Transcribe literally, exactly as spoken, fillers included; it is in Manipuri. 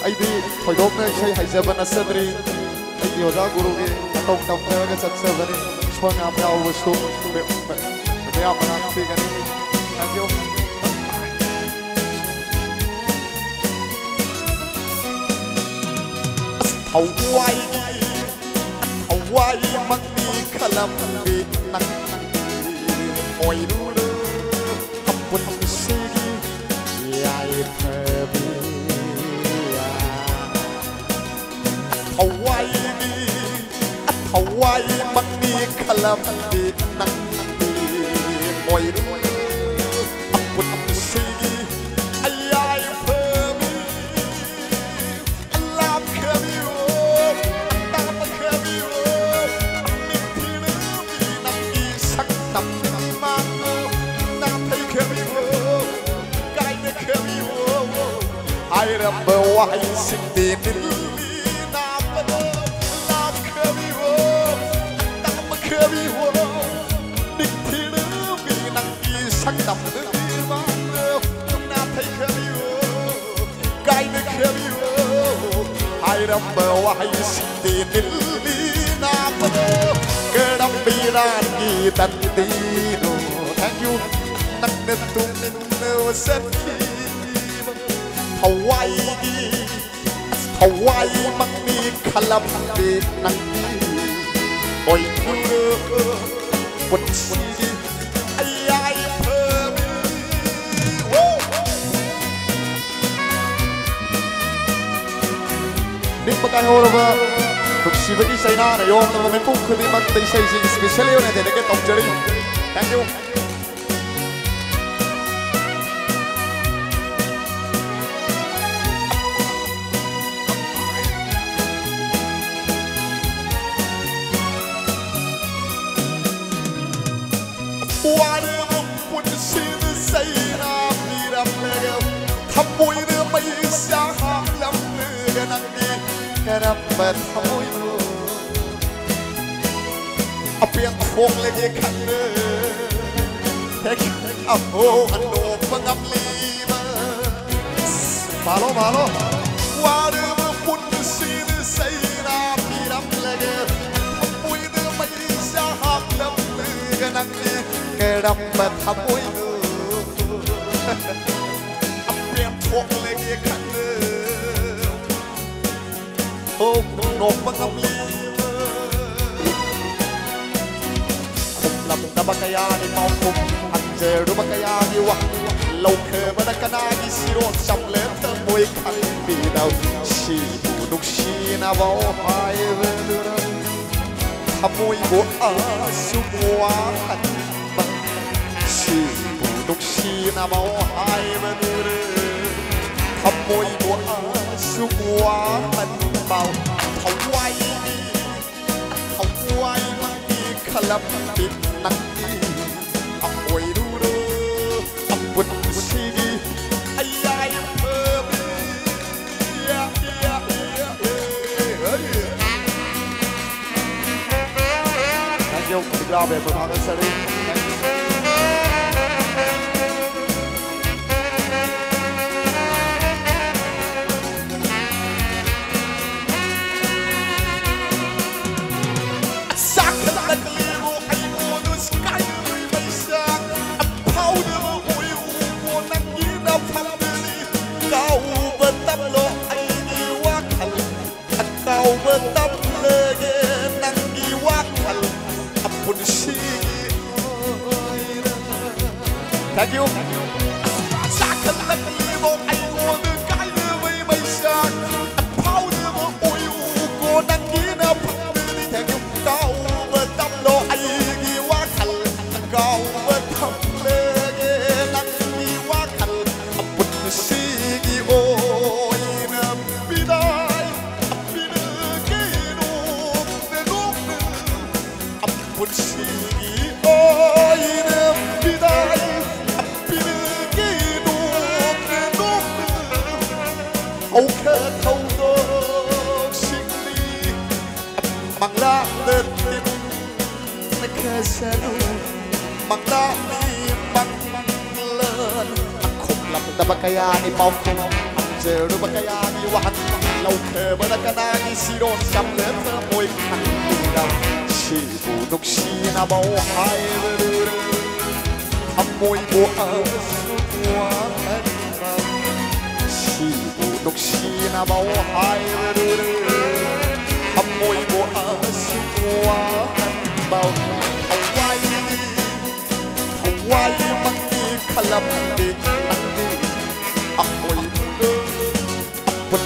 ꯑꯩꯗꯤ ꯊꯣꯏꯗꯣꯛꯅ ꯏꯁꯩ ꯍꯩꯖꯕ ꯅꯠꯆꯗ꯭ꯔꯤ꯫ ꯑꯩꯒꯤ ꯑꯣꯖꯥ ꯒꯨꯔꯨꯒꯤ ꯃꯇꯧ ꯇꯝꯖꯔꯒ ꯆꯠꯆꯕꯅꯤ꯫ ꯁꯣꯟ ꯌꯥꯝ ꯌꯥꯎꯕꯁꯨ ꯃꯌꯥꯝ ꯃꯅꯥꯛ ꯄꯤꯒꯅꯤ꯫ Thank you. ꯊꯋꯥꯏꯒꯤ ꯊꯋꯥꯏꯃꯛꯅꯤ ꯈꯜꯂꯝꯕꯤ ꯅꯪ ꯑꯣꯏꯔꯨꯔꯣ ꯑꯄꯨꯟꯁꯤꯒꯤ ꯌꯥꯏꯐꯕꯤ꯫ ꯊꯋꯥꯏꯒꯤ ꯊꯋꯥꯏꯃꯛꯅꯤ ꯈꯜꯂꯝꯕꯤ ꯅꯪ ꯑꯣꯏꯔꯨꯔꯣ ꯑꯄꯨꯟꯁꯤꯒꯤ ꯌꯥꯏꯐꯕꯤ꯫ ꯂꯥꯞꯈ꯭ꯔꯕꯤꯌꯣ, ꯂꯥꯞꯈ꯭ꯔꯕꯤꯌꯣ, ꯅꯤꯡꯊꯤꯔꯕꯤ ꯅꯪꯒꯤ ꯁꯛꯇꯝ ꯃꯥꯡꯂꯣ, ꯅꯥꯊꯩꯈ꯭ꯔꯕꯤꯌꯣ, ꯀꯥꯏꯅꯈ꯭ꯔꯕꯤꯌꯣ, ꯍꯥꯏꯔꯝꯕ ꯋꯥꯍꯩꯁꯤꯡꯗꯤ ꯅꯤꯜꯂꯤ ꯅꯥꯞꯄꯗꯣ, ꯂꯥꯞꯈ꯭ꯔꯕꯤꯌꯣ, ꯂꯥꯞꯈ꯭ꯔꯕꯤꯌꯣ, ꯅꯤꯡꯊꯤꯔꯕꯤ ꯅꯪꯒꯤ ꯁꯛꯇꯝꯗꯨꯗꯤ ꯃꯥꯡꯂꯣ, ꯅꯥꯊꯩꯈ꯭ꯔꯕꯤꯌꯣ꯫ ꯀꯥꯏꯅꯈ꯭ꯔꯕꯤꯌꯣ ꯍꯥꯏꯔꯝꯕ ꯋꯥꯍꯩꯁꯤꯡꯗꯤ ꯅꯤꯜꯂꯤ ꯅꯥꯞꯄꯗꯣ ꯀꯔꯝꯕ ꯏꯔꯥꯟꯒꯤ ꯇꯟꯗꯤꯅꯣ? Thank you. ꯅꯪꯅ ꯇꯨꯃꯤꯟꯅ ꯆꯠꯈꯤꯕ ꯊꯋꯥꯏꯒꯤ ꯊꯋꯥꯏꯃꯛꯅꯤ ꯈꯜꯂꯝꯗꯦ ꯅꯪꯗꯤ ꯑꯣꯏꯊꯣꯔꯣ ꯄꯨꯟꯁꯤꯒꯤ ꯑꯌꯥꯏꯐꯝ꯫ ꯅꯤꯡꯕ ꯀꯥꯏꯍꯧꯔꯕ ꯅꯨꯡꯁꯤꯕꯒꯤ ꯆꯩꯅꯥꯅ ꯌꯣꯝꯂꯕ ꯃꯤꯄꯨꯝ ꯈꯨꯗꯤꯡꯃꯛꯇ ꯏꯁꯩꯁꯤ specially ꯑꯣꯏꯅ dedicate ꯇꯧꯖꯔꯤ꯫ Thank you. ꯋꯥꯔꯕ ꯄꯨꯟꯁꯤꯗ ꯆꯩꯅꯥ ꯄꯤꯔꯝꯂꯒ ꯊꯃꯣꯏꯗ ꯃꯩꯁꯥ ꯍꯥꯞꯂꯝꯂꯒ ꯅꯪꯗꯤ ꯀꯔꯝꯕ ꯊꯃꯣꯏꯅꯣ ꯑꯄꯦꯟ ꯊꯣꯛꯂꯒꯦ ꯈꯟꯗꯦ꯫ Thank you. ꯑꯍꯣ ꯑꯅꯣꯞꯄ ꯉꯝꯂꯤꯕ꯫ ꯃꯥꯂꯣ, ꯃꯥꯂꯣ꯫ ꯋꯥꯔꯕ ꯄꯨꯟꯁꯤꯗ ꯆꯩꯔꯥ ꯄꯤꯔꯝꯂꯒꯦ꯫ ꯊꯃꯣꯏꯗ ꯃꯩꯁꯥ ꯍꯥꯞꯂꯝꯂꯒ ꯅꯪꯗꯤ ꯀꯔꯝꯕ ꯊꯃꯣꯏꯅꯣ? ꯑꯄꯦꯟ ꯊꯣꯛꯂꯒꯦ ꯈꯟꯗ꯫ ꯍꯣ ꯅꯣꯛꯄ ꯉꯝꯂꯤ꯫ ꯈꯨꯝꯂꯝꯗꯕ ꯀꯌꯥꯒꯤ ꯄꯥꯎꯈꯨꯝ ꯍꯪꯖꯔꯨꯕ ꯀꯌꯥꯒꯤ ꯋꯥ ꯂꯧꯈ꯭ꯔꯕꯗ ꯀꯅꯥꯒꯤ ꯁꯤꯔꯣ ꯆꯝꯂꯦ ꯊꯃꯣꯏ ꯈꯪꯕꯤꯅ ꯁꯤꯕꯨ ꯅꯨꯡꯁꯤꯅꯕ ꯍꯥꯏꯕꯗꯨꯅ ꯊꯃꯣꯏꯕꯨ ꯑꯁꯨꯛ ꯋꯥꯍꯟꯕ ꯁꯤꯕꯨ ꯅꯨꯡꯁꯤꯅꯕ ꯍꯥꯏꯕꯗꯨꯅ ꯊꯃꯣꯏꯕꯨ ꯑꯁꯨꯛ ꯋꯥꯍꯟꯕ ꯊꯋꯥꯏꯒꯤ ꯊꯋꯥꯏꯃꯛꯀꯤ ꯈꯜꯂꯝꯕꯤ ꯅꯪꯒꯤ ꯑꯣꯏꯔꯨꯔꯣ ꯑꯄꯨꯟꯁꯤꯒꯤ ꯑꯌꯥꯏꯐꯕꯤ꯫ Thank you. ꯈꯨꯟꯗ꯭ꯔꯥꯕꯦ ꯈꯨꯟ ꯊꯥꯒꯠꯆꯔꯤ꯫ Thank you. ꯆꯥꯛꯈꯠꯂꯛꯂꯤꯕꯣ ꯑꯩꯉꯣꯟꯗ ꯁ꯭ꯀꯥꯏꯗꯒꯤ ꯃꯩꯁꯥ ꯑꯐꯥꯎꯗꯕ ꯑꯣꯏꯌꯨꯀꯣ ꯅꯪꯒꯤ ꯅꯐꯝꯗꯗꯤ ꯀꯥꯎꯕ ꯇꯝꯂꯣ ꯑꯩꯒꯤ ꯋꯥꯈꯜ ꯑꯀꯥꯎꯕ ꯇꯝꯂꯒꯦ ꯅꯪꯒꯤ ꯋꯥꯈꯜ ꯑꯄꯨꯟꯁꯤꯒꯤ ꯑꯣꯏꯅ꯫ Thank you. ꯆꯥꯛꯈꯠꯂꯛꯂꯤꯕꯣ ꯑꯩꯉꯣꯟꯗ ꯀꯥꯏꯅꯕꯩ ꯃꯩꯁꯥ ꯑꯐꯥꯎꯗꯕ ꯑꯣꯏꯌꯨꯀꯣ ꯅꯪꯒꯤ ꯅꯐꯝꯗꯗꯤ꯫ Thank you. ꯀꯥꯎꯕ ꯇꯝꯂꯣ ꯑꯩꯒꯤ ꯋꯥꯈꯜ ꯀꯥꯎꯕ ꯊꯝꯂꯒꯦ ꯅꯪꯒꯤ ꯋꯥꯈꯜ ꯑꯄꯨꯟꯁꯤꯒꯤ ꯑꯣꯏꯅ ꯕꯤꯗꯥꯏ ꯄꯤꯔꯒꯦ ꯅꯣꯛꯅ ꯅꯣꯛꯅ ꯑꯄꯨꯟꯁꯤꯒꯤ ꯑꯣꯏꯅ ꯕꯤꯗꯥꯏ ꯄꯤꯔꯒꯦ ꯅꯣꯛꯅ ꯅꯣꯛꯅ ꯍꯧꯈ꯭ꯔ ꯊꯧꯗꯣꯛꯁꯤꯡꯗꯤ ꯃꯪꯂꯥꯟꯗ ꯇꯤꯟꯈ꯭ꯔꯁꯅꯨ ꯃꯪꯂꯥꯟꯅꯤ ꯃꯪ ꯇꯕ ꯀꯌꯥꯒꯤ ꯄꯥꯎꯈꯨꯝ, ꯍꯪꯖꯔꯨꯕ ꯀꯌꯥꯒꯤ ꯋꯥꯍꯪ, ꯂꯧꯈ꯭ꯔꯕꯗ ꯀꯅꯥꯒꯤ ꯁꯤꯔꯣꯟ ꯆꯝꯂꯦ ꯊꯃꯣꯏ ꯈꯪꯕꯤꯔꯝ? ꯁꯤꯕꯨ ꯅꯨꯡꯁꯤꯅꯕ ꯍꯥꯏꯕꯗꯨꯔ, ꯊꯃꯣꯏꯕꯨ ꯑꯁꯨꯛ ꯋꯥꯍꯟꯕ? ꯁꯤꯕꯨ ꯅꯨꯡꯁꯤꯅꯕ ꯍꯥꯏꯕꯗꯨꯔ, ꯊꯃꯣꯏꯕꯨ ꯑꯁꯨꯛ ꯋꯥꯍꯟꯕ? ꯊꯋꯥꯏꯗꯤ ꯊꯋꯥꯏꯃꯛꯇꯤ ꯈꯜꯂꯝꯗꯦ ꯅꯪꯗꯤ ꯑꯩꯈꯣꯏꯕꯨ ꯑꯄꯨꯟꯕ